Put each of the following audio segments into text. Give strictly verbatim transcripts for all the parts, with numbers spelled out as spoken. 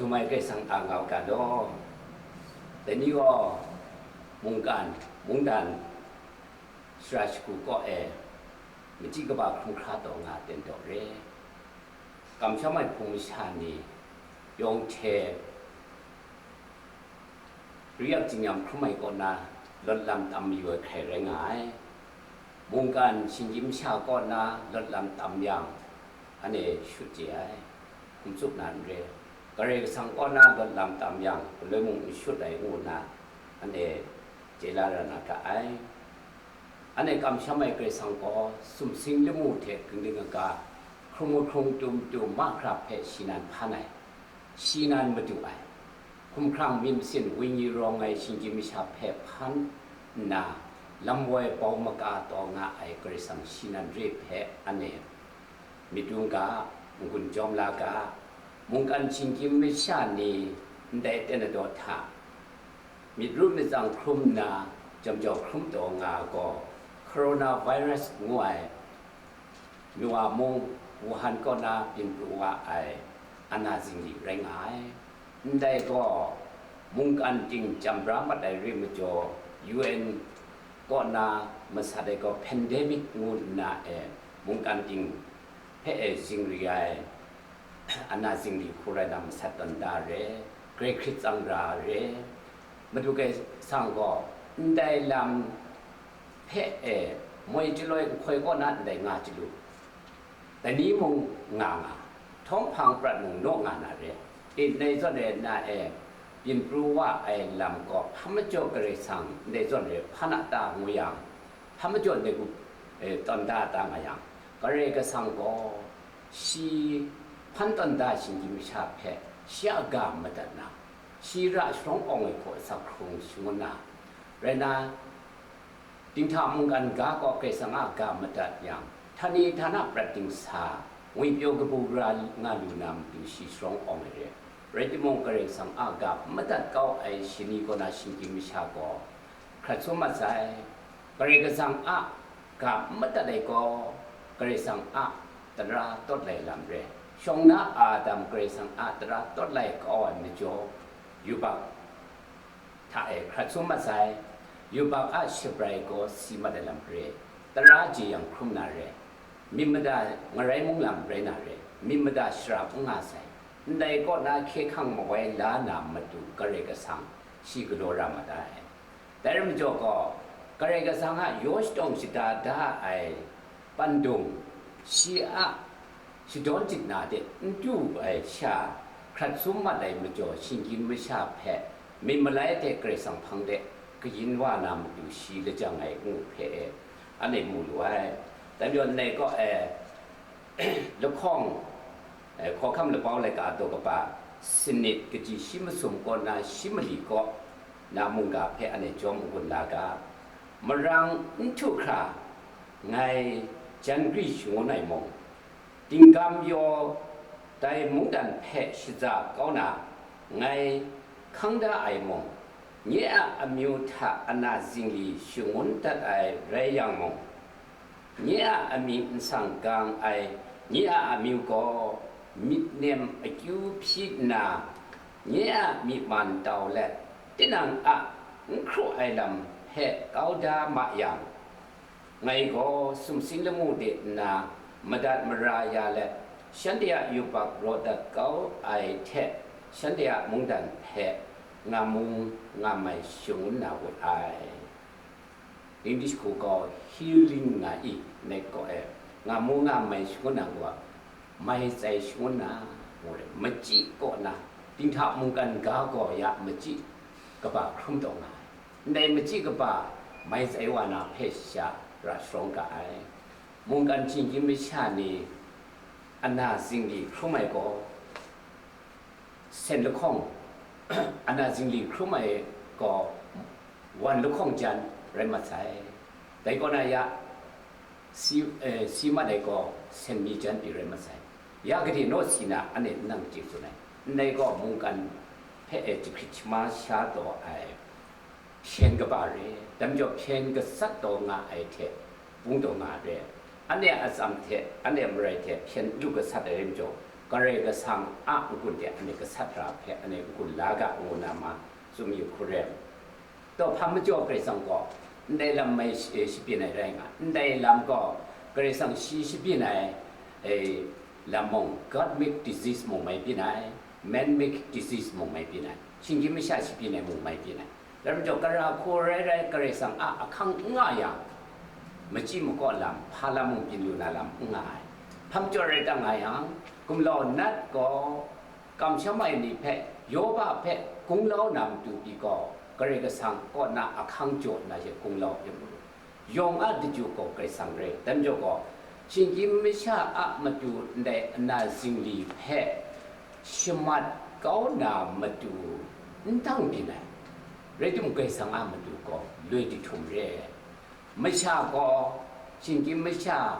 Mai Karai Kasang a ngau ga law, dai ni gaw mungkan, mungdan, shara shagu kaw e, machyi kaba hkrum hkra taw nga ten taw re. Kamsham ai hpung masha ni yawng hte, Ri yak jingnyam hkrum ai kaw na lawt lam tam mayu ai hkrai rai nga ai. Mungkan shinggyim masha kaw na lawt lam tam yang, anhte shut chye ai, hkum tsup na n re. Karai Kasang kaw na lawt lam tam yang, galoi mung n shut ai ngu nna, anhte chye la ra na ga ai. Anhte kamsham ai Karai Kasang gaw sumsing lamu hte kangding kaga, hkrung mahkrung tum tum mahkra hpe shi nan hpan ai, shi nan madu ai, hkumhkrang myit masin wenyi rawng ai shinggyim masha hpe hpan nna, lam woi bau maka taw nga ai Karai Kasang shi nan re hpe anhte myit dum ga, n-gun jawm la ga, mungkan shinggyim masha ni ndai ten adaw hta myit ru myit tsang hkrum nna, jam jau hkrum taw nga ai gaw, coronavirus ngu ai nu a mung, Wuhan kaw na byin pru wa ai ana zingli rai nga ai. Ndai gaw, mungkan ting jam bra mat ai re majaw, U N kaw na masat ai gaw pandemic ngu nna e, mungkan ting hpe e zingri ai ana zingri hku rai na masat tawn da re, grai hkrit tsang ra re. Madu Karai Kasang gaw ndai lam hpe e moi chyaloi nhkoi kaw na ndai nga chyalu, dai ni mung nga nga, htawng hpang prat mung naw nga na re. Tinai zawn re na e, byin pru wa ai lam gaw hpa majaw Karai Kasang ndai zawn re hpa na ta ngu yang, hpa majaw ndai gu, e, tawn da ta nga yang, Karai Kasang gaw shi hpan tawn da shinggyim masha hpe shi a ga madat na, shi ra sharawng awng ai hkaw asak hkrung shangun na, rai na, dinghta mungkan ga gaw Karai Kasang a ga madat yang, htani htana prat dingsa, ngwipyaw kabu ra nga lu na matu shi sharawng awng ai re. Rai timung, Karai Kasang a ga madat kau ai shani kaw na shinggyim masha gaw hkrat sum mat sai. Karai Kasang a ga madat ai gaw, Karai Kasang a tara tawt lai lam re. Shawng na Adam Karai Kasang a tara tawt lai kau ai majaw, yubak hta e hkrat sum mat sai. Yubak a shabrai gaw si mat ai lam re. Tara jeyang hkrum na re. Myit mada ngarai mung lam rai na re. Myit mada shara n nga sai. Ndai kaw na hkye hkang mawai la na matu Karai Kasang shi galaw ra mat ai. Dai rai majaw gaw, Karai Kasang a yaw shatawng shada da ai pandung, shi a shadawn jit na de n du ai sha, hkrat sum mat ai majaw, shinggyim masha hpe myit malai hte Karai Kasang hpang de kayin wa na matu shi lajang ai ngu hpe e, anhte mu lu ai. Dai majaw, ndai kaw e, lahkawng, eh, hkawhkam labau laika daw kaba sanit kaji shi masum kaw na shi mali kaw na mungga hpe anhte jawm n-gun la ga. Marang n htu hkra ngai jan gri shangun ai mung, tinggam yaw dai mungdan hpe shaza kau na ngai hkang da ai mung, nye a amyu hta ana zingli shangun dat ai rai yang mung, nye a amying nsang gang ai nye a amyu gaw myit nem akyu hpyi nna, nye a myi man tau let, tinang a n hkru ai lam hpe kau da ma yang, ngai gaw sumsing lamu de nna madat mara ya let, shanhte a yubak raw dat kau ai hte, shanhte a mungdan hpe nga mu nga mai shangun na we ai. English hku gaw healing nga i, nek gaw e, nga mu nga mai shangun na gaw, mai tsai shangun na, ngu re, machyi kaw na, dinghta mungkan ga gaw ya machyi kaba hkrum taw nga ai. Ndai machyi kaba mai tsai wa na hpe sha ra sharawng ga ai. Mungkan shinggyim masha ni ana zingli hkrum ai gaw, sen lahkawng, ana zingli hkrum ai gaw, wan lahkawng jan rai mat sai. Dai kaw na ya, si, eh, si mat ai gaw, sen mi jan pyi rai mat sai. Ya gade naw si na, anhte n nang chye tsun ai. Ndai gaw, mungkan hpe e jahkrit shama sha taw ai hpyen kaba re, dai majaw hpyen gasat taw nga ai hte bung taw nga re, anhte a atsam hte anhte a marai hte hpyen lu gasat ai rai majaw, Karai Kasang a n-gun de anhte gasat ra hpe anhte n-gun la ga ngu na ma tsun yu hku re. Taw, hpa majaw Karai Kasang gaw ndai lam mai shi- shapyin ai rai nga, ndai lam gaw Karai Kasang shi shapyin ai, e, lam mung, God make disease mung mai byin ai, man make disease mung mai byin ai, shinggyim masha shapyin ai mung mai byin ai. Dai majaw, gara hku rai rai Karai Kasang a ahkang n nga yang, machyi makaw lam, hpa lam mung byin lu na lam n nga ai. Hpa majaw rai ta nga yang, gumlau nat gaw, kamsham ai ni hpe, Yoba hpe gunglau na matu pyi gaw, Karai Kasang kaw na ahkang jaw nna she gunglau hpe mu lu. Yawng a daju gaw Karai Kasang re, dai majaw gaw, shinggyim masha a matu ndai ana zingli hpe shamat kau na matu n dang byin ai, rai timung, Karai Kasang a matu gaw loi jahtum re. Masha gaw shinggyim masha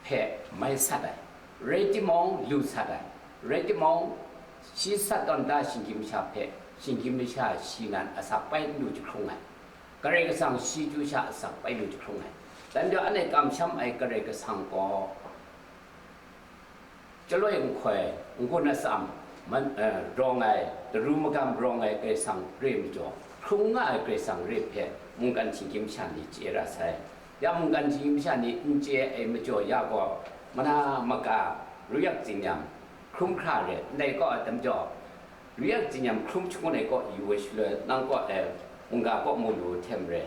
hpe mai sat ai, rai timung, lu sat ai, rai timung, shi sat tawn da shinggyim masha hpe, shinggyim masha shi nan asak bai n lu jahkrung ai, Karai Kasang shi chyu sha asak bai lu jahkrung ai. Dai majaw, anhte kamsham ai Karai Kasang gaw, chyaloi nhtoi, n-gun atsam, man- eh, rawng ai, daru magam rawng ai Karai Kasang re majaw, hkrung nga ai Karai Kasang re hpe mungkan shinggyim masha ni chye ra sai. Ya mungkan shinggyim masha ni n chye ai majaw ya gaw, mana maka, ruyak tsinyam, hkrum hkra re, ndai kaw ai tam jaw, ruyak tsinyam hkrum shangun ai kaw yu ai shaloi, nang kaw ai mungga kaw mu lu hte maren,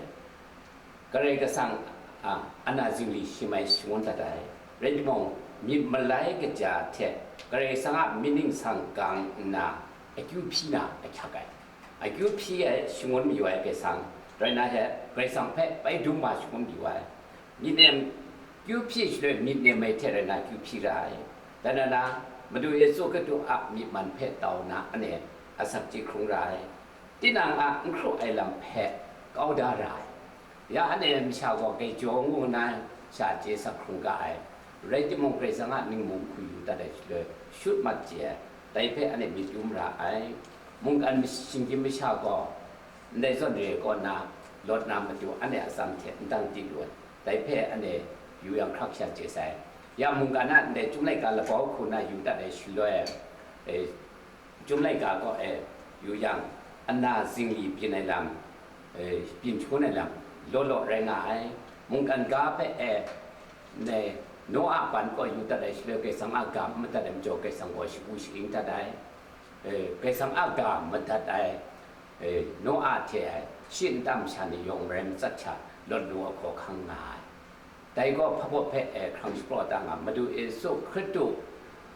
Karai Kasang a, ana zingli shi mai shangun dat ai. Rai timung, myit malai kaja hte Karai Kasang a myit ningsang gang nna akyu hpyi na ahkyak ai. Akyu hpyi ai shangun mayu ai Karai Kasang, rai na hte Karai Kasang hpe bai dum wa shangun mayu ai. Myit nem kyu hpyi shaloi myit nem ai hte rai na kyu hpyi ra ai. Dai na na, Madu Yesu Hkristu a myit man hpe tau na anhte asak chye hkrung ra ai. Tinang a n hkru ai lam hpe kau da ra ai. Ya anhte masha gaw gaijaw ngu na sha chye sak hkrung ga ai, rai timung, Karai Kasang a ningmung hku yu dat ai shaloi shut mat chye ai, dai hpe anhte myit dum ra ai. Mungkan shinggyim masha gaw ndai zawn re kaw na lawt na matu anhte atsam hte n dang di lu ai, dai hpe anhte yu yang hkrak sha chye sai. Ya mungkan a ndai Chyum laika labau hku na yu dat ai shaloi, e, Chyum laika kaw e yu yang, ana zingli byin ai lam, e, byin shangun ai lam law law rai nga ai. Mungkan ga hpe e, ne, Noa ban kaw yu dat ai shaloi, Karai Kasang a ga n madat ai majaw, Karai Kasang gaw shagu shaing dat ai. E, Karai Kasang a ga madat ai, e, Noa hte ai shi nta masha ni yawng marai matsat hta lawt lu ai hkawhkang nga ai. Dai gaw hpa baw hpe, e, hkrang shapraw da nga, Madu Yesu Hkristu,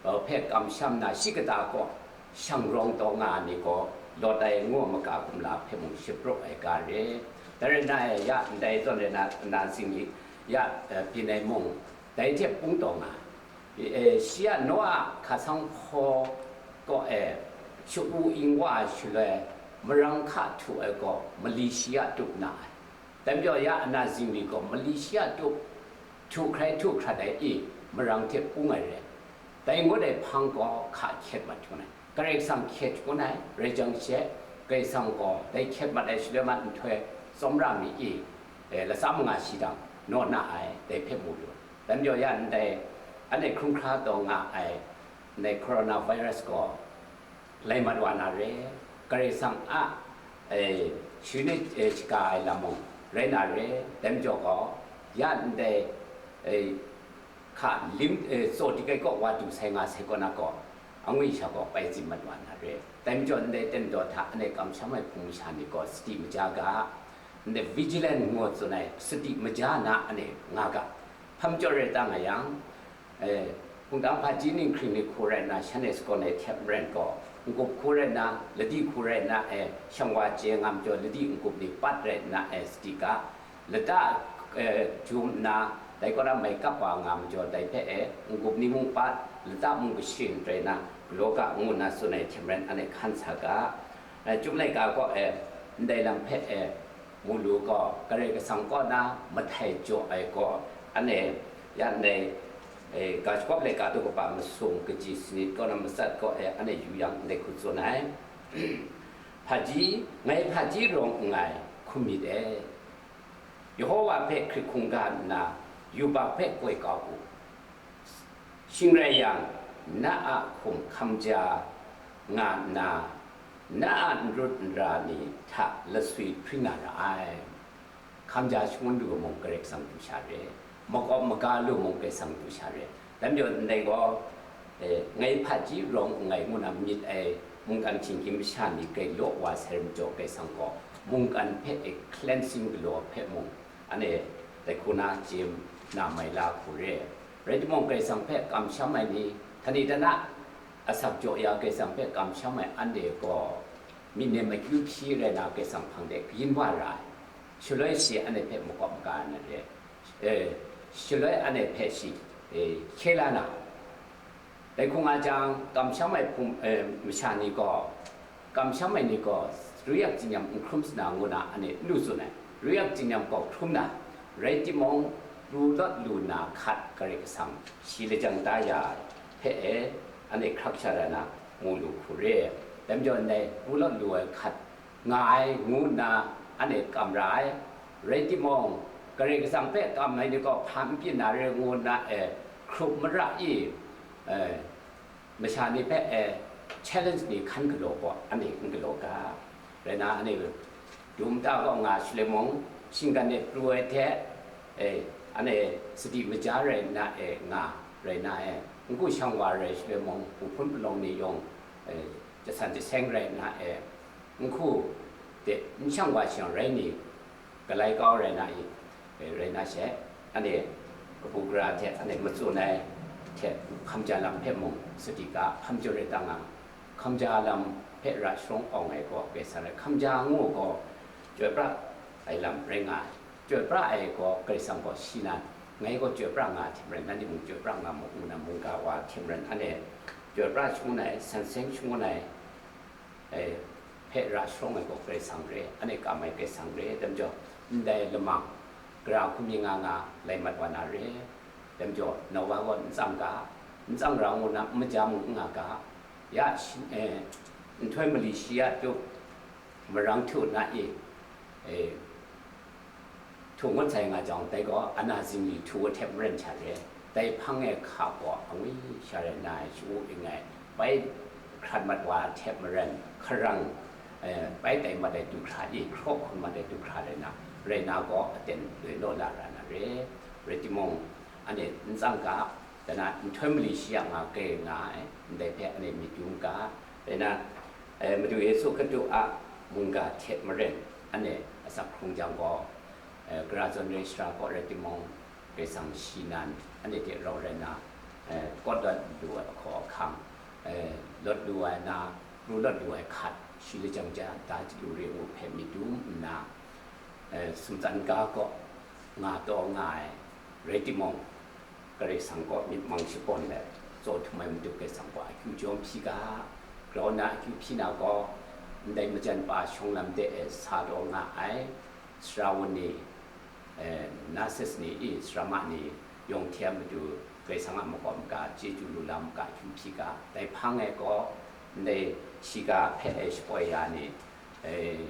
e, hpe kamsham na shi kata kaw shang rawng taw nga ai ni gaw lawt ai ngu ai maka kumla hpe mung shapraw ai ga re. Dai rai na, e, ya ndai zawn rai na, na zingli ya, e, byin ai mung, dai hte pung taw nga ai. E, shi a Noa hka sanghpaw kaw e, shagu ing wa ai shaloi, marang hka htu ai gaw, mali shi a tup na ai. Dai majaw ya ana zingli gaw, mali shi a tup, htu hkrai htu hkrat ai i, marang hte pung ai re. Dai ngut ai hpang gaw hka hkyet mat hkun ai, Karai Kasang hkyet hkun ai, rai jang she, Karai Kasang gaw dai hkyet mat ai shaloi mat nhtoi, tsawmra mi i, e, latsa manga shi dang naw na ai, dai hpe mu lu. Dai majaw ya ndai, anhte hkrum hkra taw nga ai, ndai coronavirus gaw, lai mat wa na re, Karai Kasang a, e, shani, e, shaga ai lam mung rai na re, dai majaw gaw, ya ndai, e, hka lim, e, tsaw dik ai kaw wa du sai nga sai kaw na gaw, angwi sha gaw pai tsin mat wa na re. Dai majaw ndai ten daw hta anhte kamsham ai hpung masha ni gaw sadi maja ga, ndai vigilant ngu tsun ai sadi maja na anhte nga ga. Hpa majaw rai ta nga yang, e, hpungtang hpaji ninghkring ni hku rai nna, shanhte sagawn ai hte maren gaw, n-gup hku rai nna, ladi hku rai nna, e, shang wa chye nga majaw, ladi n-gup ni pat rai nna, e, sadi ga, lata, e, jum nna, dai kaw na mai kap wa nga majaw, dai hpe, e, n-gup ni mung pat, lata mung kashin rai nna, galaw ga ngu nna tsun ai hte maren, anhte hkan sa ga. E, Chyum laika kaw, e, ndai lam hpe, e, mu lu gaw, Karai Kasang kaw na mahtai jaw ai gaw, anhte ya ndai, e, ga shagawp laika daw kaba masum kaji sanit kaw na matsat gaw, e, anhte yu yang ndai hku tsun ai. Hpaji, ngai hpaji rawng nngai, hkum myit e. Yehova hpe hkrit hkungga nna, yubak hpe koi kau u. Shing rai yang, Na a hkum hkamja nga nna, na a n rut n ra ni hta laswi hpring na ra ai. Hkamja shangun lu mung Karai Kasang du sha re, makawp maga lu mung Karai Kasang du sha re. Dai majaw ndai gaw, eh, ngai hpaji rawng nngai ngu na myit ai mungkan hkying hkying masha ni grai law wa sai majaw, Karai Kasang gaw mungkan hpe e cleansing galaw hpe mung, anhte dai hku na chye na mai la hku re. Rai timung, Karai Kasang hpe kamsham ai ni, htani dana asak jaw ya Karai Kasang hpe kamsham ai anhte gaw, myit nem akyu hpyi rai na Karai Kasang hpang de kayin wa ra ai. Shaloi shi anhte hpe makawp maga na re, eh, shaloi anhte hpe shi, eh, hkye la na. Dai hkung a jang, kamsham ai hpung, eh, masha ni gaw, kamsham ai ni gaw, ruyak tsinyam n hkrum sa na ngu na anhte n lu tsun ai. Ruyak tsinyam gaw hkrum na, rai timung, pru lawt lu na hkat Karai Kasang shi lajang da ya ai hpe e, anhte hkrak sha ra na mu lu hku re. Dai majaw ndai pru lawt lu ai hkat nga ai ngu nna anhte kam ra ai. Rai timung, Karai Kasang hpe kam ai ni gaw hpa n byin na re ngu nna e, hkrup mara i, e, masha ni hpe e, challenge ni hkan galaw gaw, anhte n galaw ga. Rai na, anhte dum ta kaw nga shaloi mung, shinggan e pru ai hte, e, anhte sadi maja rai nna e nga rai na e, n ku shang wa rai shaloi mung, hpun palawng ni yawng, e, jasan jaseng rai nna e, n hku de n shang wa shang rai ni, galai kau rai na i, e, rai na she, anhte kabu gara hte anhte matsun ai hte hkamja lam hpe mung sadi ga, hkam jaw rai ta nga, hkamja lam hpe ra sharawng awng ai gaw Karai Kasang rai, hkamja ngu gaw chyoi pra ai lam rai nga ai. Chyoi pra ai gaw Karai Kasang gaw shi nan, ngai gaw chyoi pra nga hte maren, nanhte mung chyoi pra nga mu ngu na mungga wa hte maren, anhte chyoi pra shangun ai, san seng shangun ai, e, hpe ra sharawng ai gaw Karai Kasang re, anhte kam ai Karai Kasang re, dai majaw, ndai lamang, gara hkum mi nga nga, lai mat wa na re, dai majaw, Nowa gaw n tsang ga, n tsang ra ngu na, n maja mung n nga ga, ya, shi, e, nhtoi mali shi ya tup, marang htu na i, e, htu ngut sai nga jang, dai gaw ana zingli htu hte maren sha re, dai hpang e hka gaw angwi sha rai na ai, shu ing ai, bai hkrat mat wa hte maren hkarang, eh, bai tai mat ai du hkra i, hkraw hkun mat ai du hkra rai na, rai na gaw aten loi law la ra na re. Rai timung, anhte n tsang ga, dana nhtoi mali shi ya nga kai nga ai, ndai hpe anhte myit dum ga, rai na, eh, Madu Yesu Hkristu a mungga hte maren, anhte asak hkrung jang gaw, eh, gara zawn rai shara kaw rai timung, Karai Kasang shi nan anhte hte rau rai na, eh, kawt lawt lu ai ahkaw ahkang, eh, lawt lu ai na, pru lawt lu ai hkat, shi lajang ja da chyalu re ngu hpe myit dum nna, eh, sumtsan ga kaw nga taw nga ai rai timung, Karai Kasang kaw myit mang shapawn let, tsaw htum ai Madu Karai Kasang kaw akyu jawm hpyi ga, grau na akyu hpyi na gaw, ndai majan pa shawng lam de e sa taw nga ai, sara wun ni, eh, nurses ni i, sara ma ni, yawng hte a matu, Karai Kasang a makawp maga, chyeju lu la maga hkyu hpyi ga, dai hpang e gaw, ndai shiga hpe e shapoi ya ni, eh,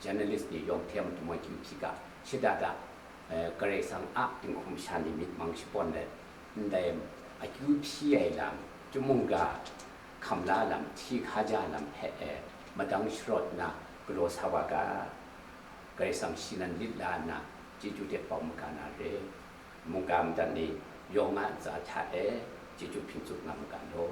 journalist ni yawng hte a matu mung hkyu hpyi ga, shada da, eh, Karai Kasang a dinghkum sha ni myit mang shapawn let, ndai akyu hpyi ai lam, chyum mungga hkam la lam, hti hkaja lam hpe e madang sharawt nna galaw sa wa ga. Karai Kasang shi nan lit la nna, chyeju hte bau maga na re. Mungga madat ni yawng a ntsa hta e chyeju hpring tsup nga maga law.